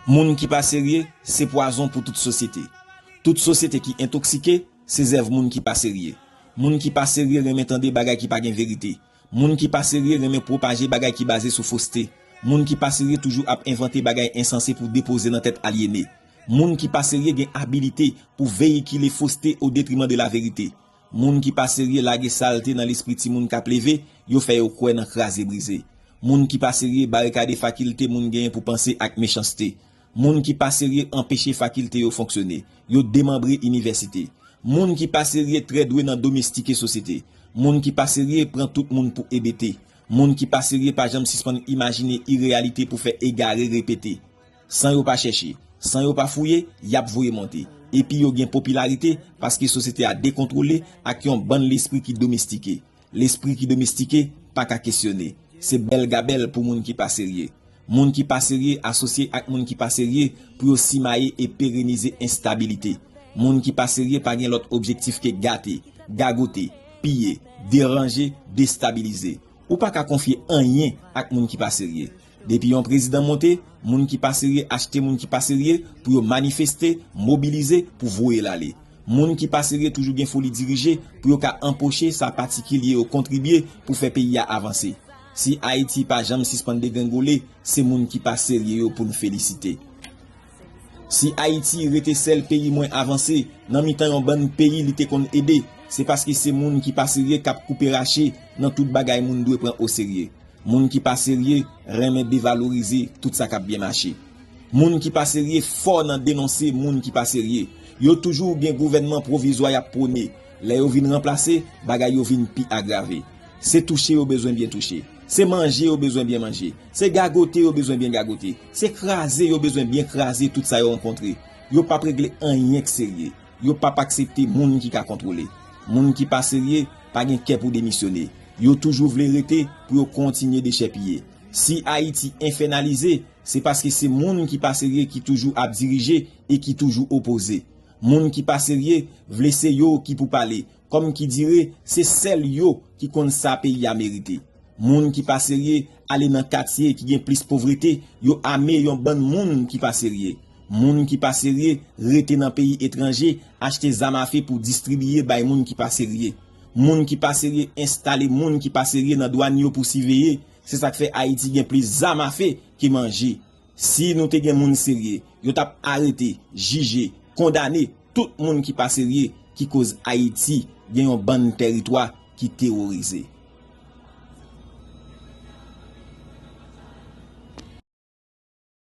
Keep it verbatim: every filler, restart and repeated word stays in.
Moun ki pa serye, se pwazon pou tout sosyete. Tout sosyete ki entoksike, se zèv moun ki pa serye. Moun ki pa serye renmen tande bagay ki pa gen verite. Moun ki pa serye renmen pwopaje bagay ki baze sou foste. Moun ki pa serye toujou ap envante bagay ensanse pou depoze nan tèt alyene. Moun ki pa serye gen abilite pou veyikile foste o detriman de laverite. Moun ki pa serye lage salte nan lespri timoun k ap leve, yo fè yo kwè nan kraze brize. Moun ki pa serye barikade fakilte moun genyen pou panse ak mechanste. Moun ki pa serye anpeche fakilte yo fonksyone. Yo demanbre inivèsite. Moun ki pa serye trè dwe nan domestike sosyete. Moun ki pa serye pran tout moun pou ebete. Moun ki pa serye pa janm sispann imajine ireyalite pou fè egare repete. San yo pa chèche, san yo pa fouye, y ap voye monte. Epi yo gen popilarite paske sosyete a dekontwole ak yon bann lespri ki domestike. Lespri ki domestike pa ka kesyone. Se bèl gabèl pou moun ki pa serye. Moun ki pa serye asosye ak moun ki pa serye pou yo simaye e perenize enstabilite. Moun ki pa serye pa gen lòt objektif ke gate, gagote, piye, deranje, destabilize. Ou pa ka konfye anyen ak moun ki pa serye. Depi yon prezidan monte, moun ki pa serye achte moun ki pa serye pou yo manifeste, mobilize, pou voye l ale. Moun ki pa serye toujou gen foli dirije pou yo ka anpoche sa patikilye yo kontribye pou fè peyi a avanse. Si Ayiti pa janm sispann degrengole, se moun ki pa serye yo pou n felisite. Si Ayiti rete sèl peyi mwen avanse nan mitan yon bann peyi li te konn ede, se paske se moun ki pa serye k ap koupe rache nan tout bagay moun dwe pran oserye. Moun ki pa serye renmen devalorize tout sa k ap byen mache. Moun ki pa serye fò nan denonse moun ki pa serye. Yo toujou gen gouvènman pwovizwa y ap pwone. Lè yo vin ranplase, bagay yo vin pi agrave. Se touche yo bezwen byen touche. Se manje yo bezwen byen manje. Se gagote yo bezwen byen gagote. Se kraze yo bezwen byen kraze tout sa yo rankontre. Yo p ap regle anyen k serye. Yo p ap aksepte moun ki ka kontwole. Moun ki pa serye pa gen kè pou demisyone. Yo toujou vle rete pou yo kontinye dechèpiye. Si Ayiti enfènalize, se paske se moun ki pa serye ki toujou ap dirije e ki toujou opoze. Moun ki pa serye vle se yo ki pou pale, kòm ki dire se sèl yo ki konn sa peyi a merite. Moun ki pa serye ale nan katye ki gen plis povrete, yo ame yon bann moun ki pa serye. Moun ki pa serye rete nan peyi etranje, achte zam afe pou distribiye bay moun ki pa serye. Moun ki pa serye enstale moun ki pa serye nan dwàn yo pou siveye. Se sa k fè Ayiti gen plis zam afe ke manje. Si nou te gen moun serye, yo t ap arete, jije, kondane tout moun ki pa serye, ki koz Ayiti gen yon bann tèritwa ki teworize.